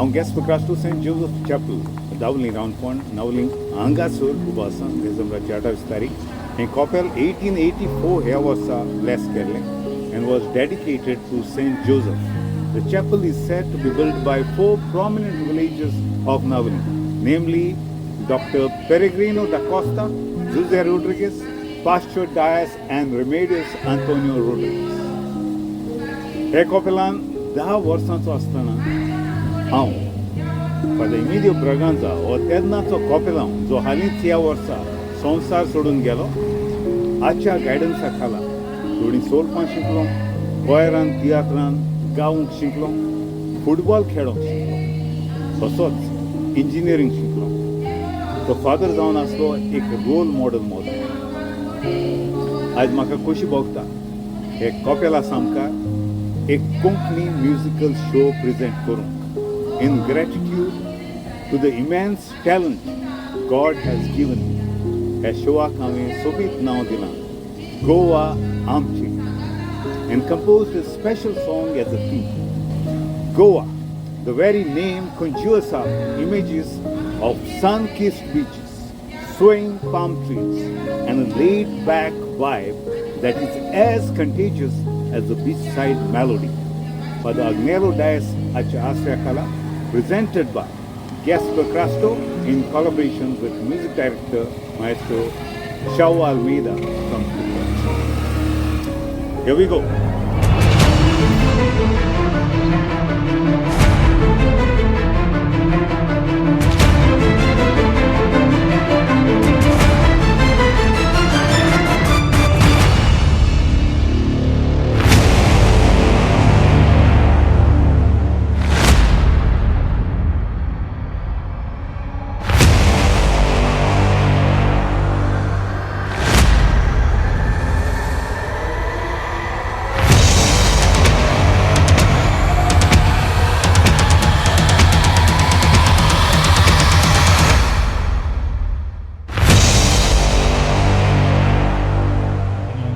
हांव Gaspar Crasto Saint Joseph chapel Dabolim Roundpond Navelim हांगासर उबो आसा. डिसेंबराची 28 तारीख. हें कॉपेल 1884 ह्या वर्सा ब्लेस केल्लें and was dedicated to Saint Joseph. The chapel is said to be built by 4 prominent villagers of Navelim, namely Dr. Peregrino da Costa, Jose Rodriguez, Pastor Dias and Remedios Antonio Rodriguez. हे कॉपेलान 10 वर्सांचो आसतना हांव father इमिलियो Braganza हो तेन्नाचो कॉपेलांव जो हालींच ह्या वर्सा संवसार सोडून गेलो, हाच्या गायडन्सा खाला थोडीं सोलपां शिकलो, कोयरान तियात्रान गावंक शिकलो, फुटबॉल खेळोंक शिकलो, तसोच इंजिनियरींग शिकलो. तो फादर जावन आसलो एक रोल मॉडल म्हजो. आयज म्हाका खोशी भोगता हे कॉपेला सामकार एक कोंकणी म्युजिकल शो प्रेजेंट करूंक in gratitude to the immense talent God has given me. ह्या शोआक हांवें सोबीत नांव दिलां गोवा आमचें and composed a special song as a theme. Goa, the very name conjures up images of sun-kissed beaches, swaying palm trees, and a laid-back vibe that is as contagious as the beachside melody. Father Agnelo Dias हाच्या आसऱ्या खाला, presented by Gaspar Crasto in collaboration with music director Maestro Shao Almeida from Stuttgart. Here we go.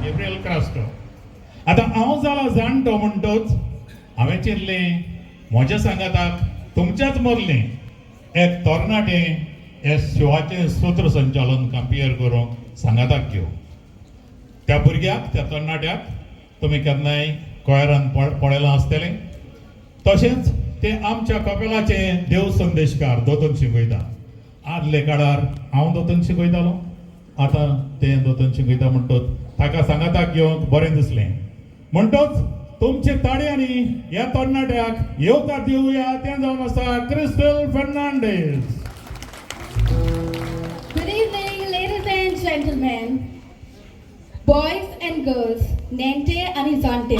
Gabriel Crasto. आतां हांव जाला जाणटो म्हणटोच हांवें चिंतलें म्हज्या सांगाताक तुमच्याच मदलें एक तरणाटे हे शिवाचें सूत्रसंचालन कंपियर करूंक सांगाताक घेवं. त्या भुरग्याक, त्या तरणाट्याक तुमी केन्नाय कोयरान पळयलां आसतलें. तशेंच ते आमच्या कपेलाचे देव संदेशकार दोतोन शिकयता. आदले काळार हांव दोतोन शिकयतालो, आतां ते दोतोन शिकयता म्हणटोच ताका सांगाताक घेवंक बरें दिसलें. म्हणटोच तुमचे ताळयांनी ह्या तरणाट्याक येवकार दिवया. तें जावन आसा Crystal Fernandes. Good evening, ladies and gentlemen, boys and girls, नेंटे आणि जाणटे.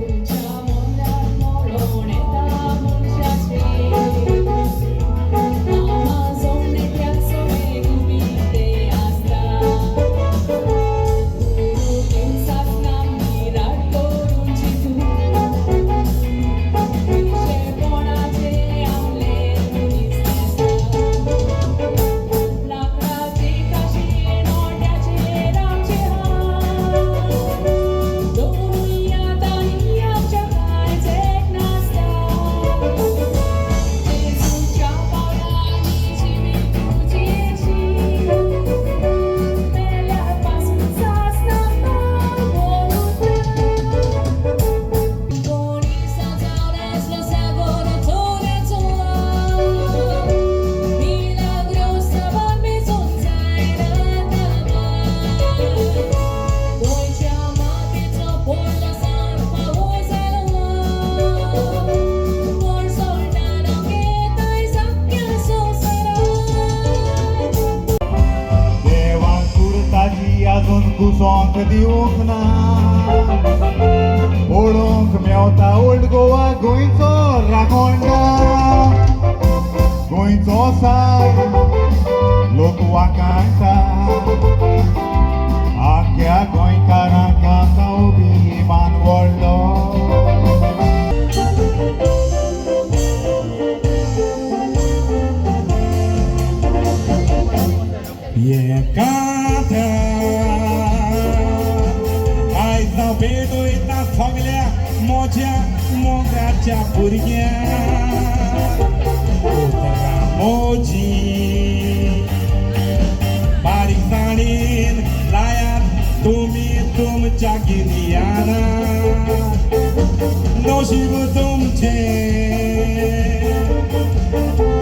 तुमच्या मोलात मोडून येता मनशाची आमाझोन सोमे गुमीते आसता गुरू दिवसातना निराट करूंची तूं पिशेपणाचे आमले मनीस दिसता लाकडाची काशी नोट्याचेर आमचे हात दोनूय हातांनी आमच्या कांयच एक नासता जेजूच्या पावलांनी जिवीत तुजीशी मेल्यार पासून सासणाक बोलूता कोणी सजावल्यास सागोर थोड्याचो मिलाग्रोसा मेजून जायना गोंयच्या मातयेचो पडलो सान पावस जालो कोण सोडटा थंय सामक्या संवसारात. देवान कुर्ताची अजून कुसोंक दिवंक ना, पळोवंक मेवता ओल्ड गोवा गोंयचो राखोंडा. गोंयचो सार लोक वाकाणटा, आख्या गोंयकारांक आतां अभिमान व्हडलो. ये कांतार म्हज्या मोगाच्या भुरग्या उतरां मोजी बारीकसाणीन लायात तुमी तुमच्या गिन्याना नशीब तुमचें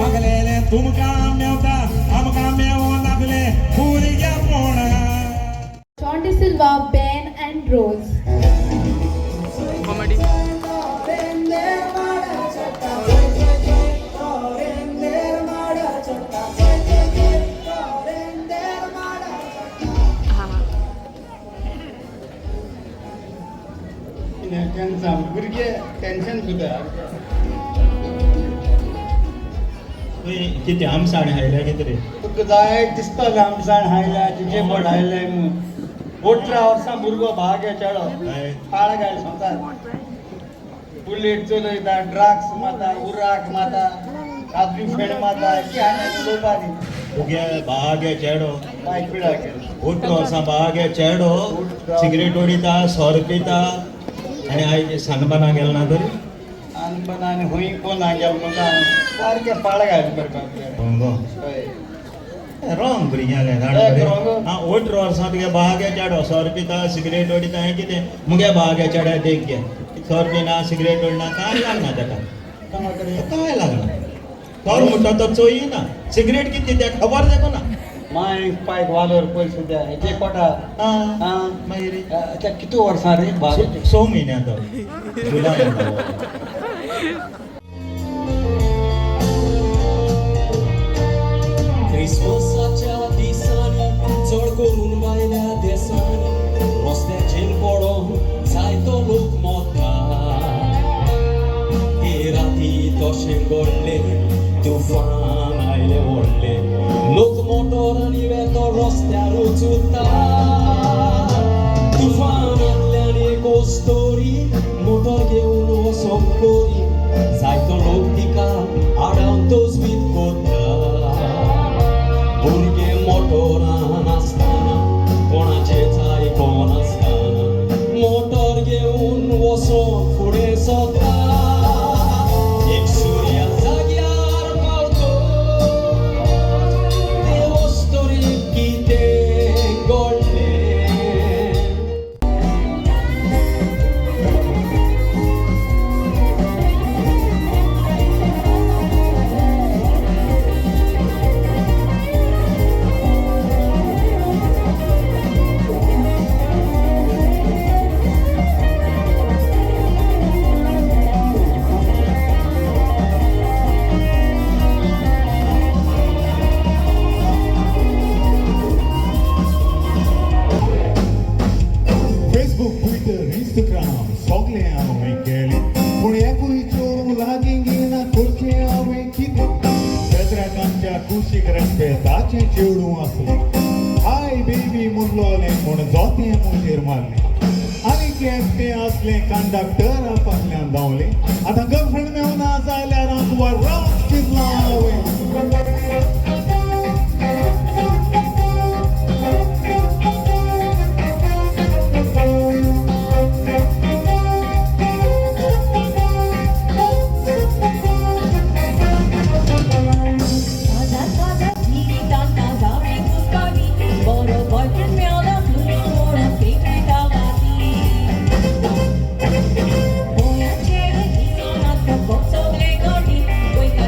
मागलेलें तुमकां मेवता आमकां मेवो नासलें भुरग्यापणा. Sean De Silva, Ben and Rose. Comedy. भुरगे टेन्शन सुद्दां. कितें आमसाण हायल्या कितें रे? तुका जाय दिसतालें आमसाण हायल्या तुजे बोट हायलें म्हूण. 18 वर्सां भुरगो भाग चेडो पाळ घाल संवसार बुलेट चलयता, ड्रग्स मारता, उराक मारता, रात्री फेड मारता की आनी उलोवपा न्ही. तुगे बागे चेडो. बायक पिडा केली. 18 वर्सां बागे चेडो सिगरेट ओडिता, सोरो पिता आनी आयज सानबाना गेलो ना तरी. आनी आनी हुंय कोण गेलो म्हणटा सारकें पाळ घाल करपाक. हय. रॉंग भुरग्यांलें. एक wrong. आं, 18 वर्सां तुगे बागे चेडो सोरो पिता, सिगरेट ओडिता, हें कितें? मुगे बागे चेड्या देख घे, सोरो पिना, सिगरेट ओडिना, कांय लागना ताका. कांय लागना. सोरो म्हणटा तो चोयना, सिगरेट कितें तें खबर तेका ना. माय पायक वालोर पयशे द्या हेजे कोटा. आं. आं. मागीर? त्या कितू वर्सां रे भाग? 6 म्हयन्या तो जुलय. क्रिसमसाच्या दिसांनी चड करून भायल्या देसांनी रस्त्याचेर पडोन जायतो लोक मरता. ते राती तशें घडलें, तुफान आयलें व्हडलें, लोक मोटरांनी वेतो रस्त्यार चुरता. तुफानांतल्यान एक अस्तोरी मोटर घेवन वचोंक परी, जायतो लोक तिका आडावन तजवीज करता. भुरगे मोटरान आसतना कोणाचेच आयकनासतना मोटर घेवन वचोंक फुडें सरता. एक सुर्या जाग्यार पावतो ते अस्तोरेक कितें घडलें. फेसबूक, ट्विटर, इंस्टाग्राम सगळें हांवें केलें पूण एकूय चोरूं लागीं घेयना. करचें हांवें कितें? पेद्राक आमच्या कुशीक रेस्पेताचें चेडूं आसलें. हाय बेबी म्हणलोलें म्हूण जोतें म्हजेर मारलें आनी तें आसलें कंडक्टरा फाटल्यान धांवलें. आतां गर्लफ्रेंड मेवना जाल्यार आमकां राव चिंतलां हांवें. ताजा ताजा जिवितांत जावे कुस्कटी बरो बॉयफ्रेंड मेवला तुज्यो म्हणून फेवरेट आवाजी गोंयाचेर दिसोना तो सगळे घडी वयता.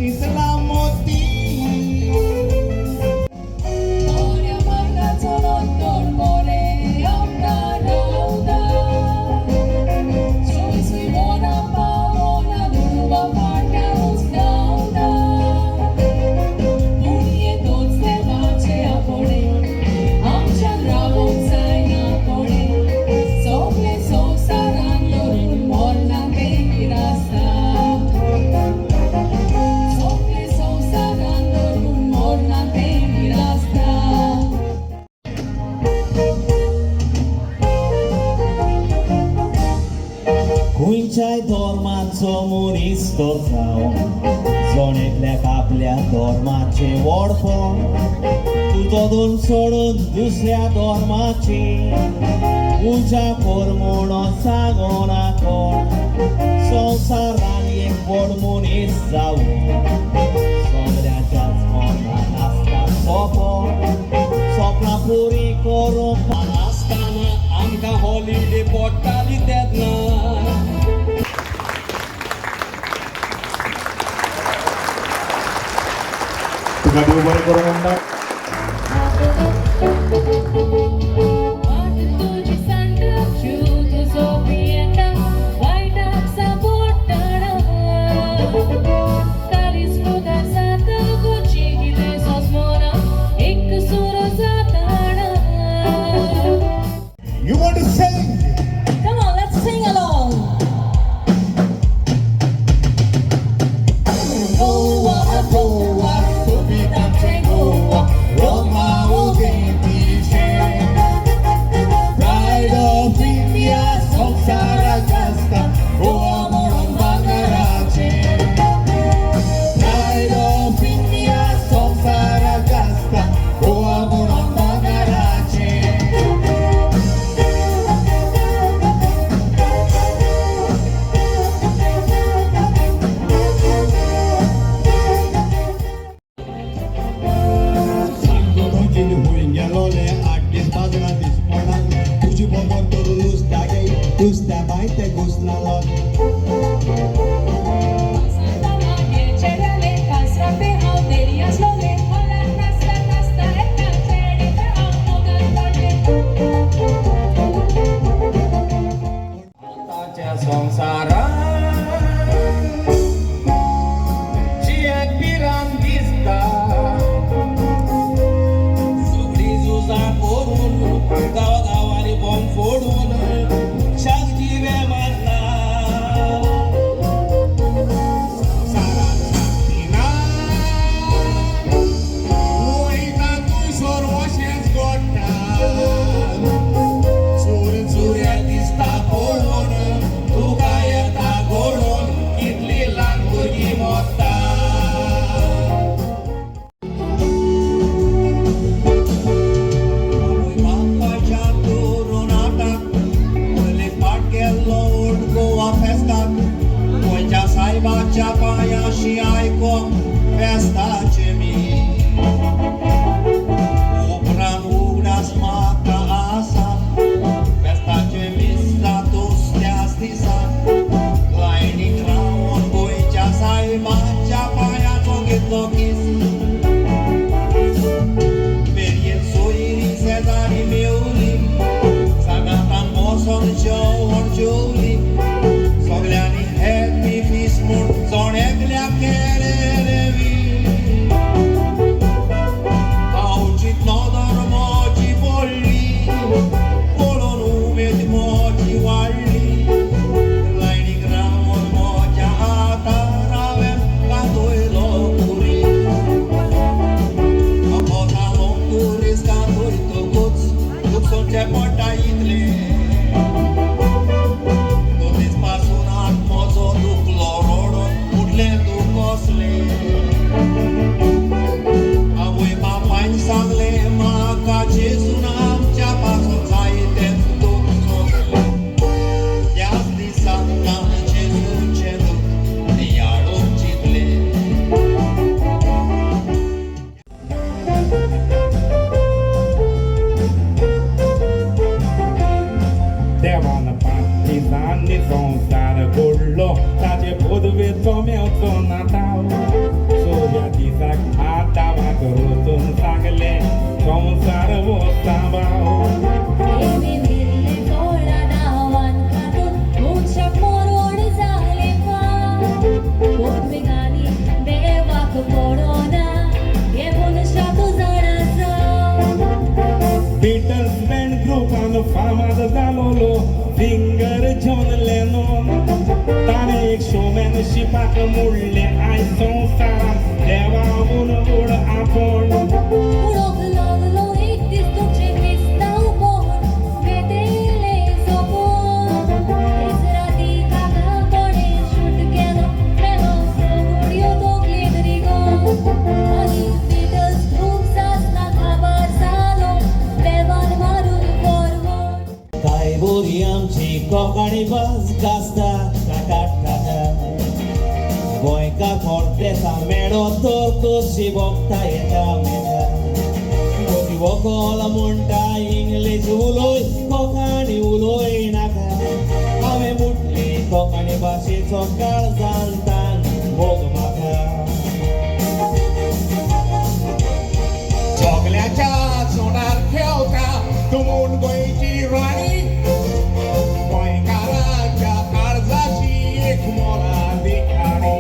चिंतला मोती. मोऱ्या मार्गाचो दोन मोरे आमकां रावता चोवीसूय वरां पावना दुडवा फाटल्यानूच धांवता पूण येतोच देवाचे आपोवणें आमच्यान रावोंक जायना कोणें सगळे संवसारान धरून मरना तें आसता सगळे संवसारान धरून मरना तें आसता. खंयच्याय धर्माचो मनीस तो जावं, जण एकल्याक आपल्या धर्माचें व्हडपण. तुजो धर्म सोडून दुसऱ्या धर्माची पुजा कर म्हणून सांगना कोण. संवसारान एक व्हड मनीस जावं, सगळ्यांच्याच मनान आसता सपन, सपनां पुरी करूंक आसतना आमकां हॉलिडे पडटाली तेन्ना. तुका देव बरें करूं म्हणटा. वाट तुजी सांताक्रू तुजो भियेता वायटाक सापोडटना कालीस मुखार जाता गोची कितें सोंसमना एक सुरो जाताना. You want to sing? Come on, let's sing along. Goa, Goa, सोबीत Goa, Roma उदेंतीचे Pride of India, संवसाराक आसता गोवा म्हणून भांगराचे. Pride of India, संवसाराक आसता गोवा म्हणून भांगराचे. सामको तुजीन हुंय गेलोले 8 दीस बाजरा दीस पडना तुजी बगर तर नुस्त्या गे नुस्त्या बाय ते घुसलालो. चेड्याले कासरापे हांव देरी आसलोले हॉलान नाचता नाचता एका चेड्याच्या हांव मोगान पडलें. आताच्या संवसारात जियेक भिरांत दिसता, सगळीं झुजां करून गांव गांवांनी बॉम्ब फोडून शाक जिवे मारता. संवसारात शांती ना, वयता थंयसर अशेंच घडटा, चुरचुरे दिसता पळोवन तुका येता घडोवन कितली ल्हान भुरगीं मरता. बापाच्या तरुणाटाक पयले पाट गेल्लो ओल्ड गोवा फेस्ताक, गोंयच्या सायबाच्या पांयाशी आयकोंक फेस्ताचें मी. उपरांत उगडास म्हाका आसा फेस्ताचें मिस्ता दुसऱ्याच दिसा लायनीक रावन गोंयच्या सायबाच्या पांयाचो घेतलो कीस. फेरयेंत सोयरी शेजारी मेवली, सांगातान बसोन जेवण जेवली, सगल्यांनी हॅपी फीस म्हूण जण एकल्याक केलेलें वीश. हांव नदर म्हजी पडली, पळोवन उमेद म्हजी वाडली, लायनीक रावन म्हज्या हातार हांवें कांतयलो खुरीस. जालो खुरीस कांतयतकूच दुखसोचे पडटा इतलें, 2 दीस पासून हात म्हजो दुखलो रडोन उठलें दुख कसलें. आवय बापायन सांगलें म्हाका जेजून आमच्या पासून जायतेच दूख सोंसलें. त्याच दिसा जेजूचें दूख नियाळूंक चिंतलें. देवान 5 दिसांनी संवसार घडलो, ताचे पदवेचो मेवचो ना ताव. शोमॅनशिपाक मोडलें आयज संवसारांत देवा म्हूण व्हड आपूण. उडोवंक लागलो एक दीस तुजें क्रिस्तांवपण वेतेलें सोंपोवन. तेच राती काका कोणें शूट केलो मेलो उडयो तकलेंत रिगोवन. आनी बिटल्स ग्रूप सासणां काबार जालो देवान मारून फॉरवर्ड. काय बोरी आमची कोंकणी भास गाजता टाटा टाटा. गोंयकार परदेसा मेळो तर कशी भोगता येता मेळटा. मोदी वोकोल म्हणटा इंग्लीश उलोय कोंकणी उलोय नाका. हांवें म्हटली कोंकणी भाशेचो काळजांतान मोग म्हाका. सगल्याच्या सोनार खेळटा तूं म्हूण गोंयची राणी, गोंयकाराच्या काळजाची एक मोलादीक खाणी.